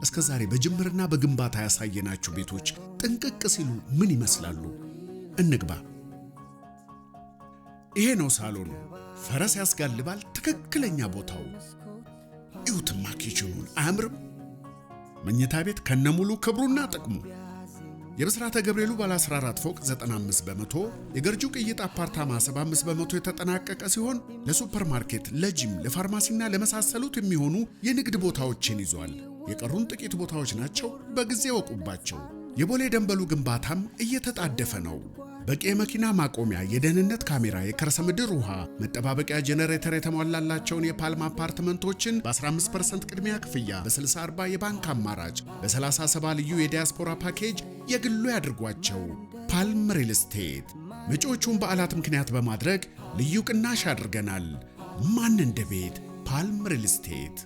እስከ ዛሬ በጅምርና በግንባታ ያሳየናችሁ ቤቶች ጥንቅቅ ሲሉ ምን ይመስላሉ? እንግባ። ይሄ ነው ሳሎኑ። ፈረስ ያስጋልባል። ትክክለኛ ቦታው። እዩትማ kitchen ኑን፣ አያምርም? መኝታ ቤት ከነሙሉ ክብሩና ጥቅሙ። የብስራተ ገብርኤሉ ባለ 14 ፎቅ 95%፣ የገርጂው ቅይጥ አፓርታማ 75% የተጠናቀቀ ሲሆን ለሱፐርማርኬት፣ ለጂም፣ ለፋርማሲና ለመሳሰሉት የሚሆኑ የንግድ ቦታዎችን ይዟል። የቀሩን ጥቂት ቦታዎች ናቸው። በጊዜ እወቁባቸው። የቦሌ ደንበሉ ግንባታም እየተጣደፈ ነው። በቂ የመኪና ማቆሚያ፣ የደህንነት ካሜራ፣ የከርሰ ምድር ውሃ፣ መጠባበቂያ ጄኔሬተር የተሟላላቸውን የፓልም አፓርትመንቶችን በ15% ቅድሚያ ክፍያ፣ በ60/40 የባንክ አማራጭ፣ በ30/70 ልዩ የዲያስፖራ ፓኬጅ የግሉ ያድርጓቸው። ፓልም ሪል ስቴት መጪዎቹን በዓላት ምክንያት በማድረግ ልዩ ቅናሽ አድርገናል። ማን እንደ ቤት፣ ፓልም ሪል ስቴት።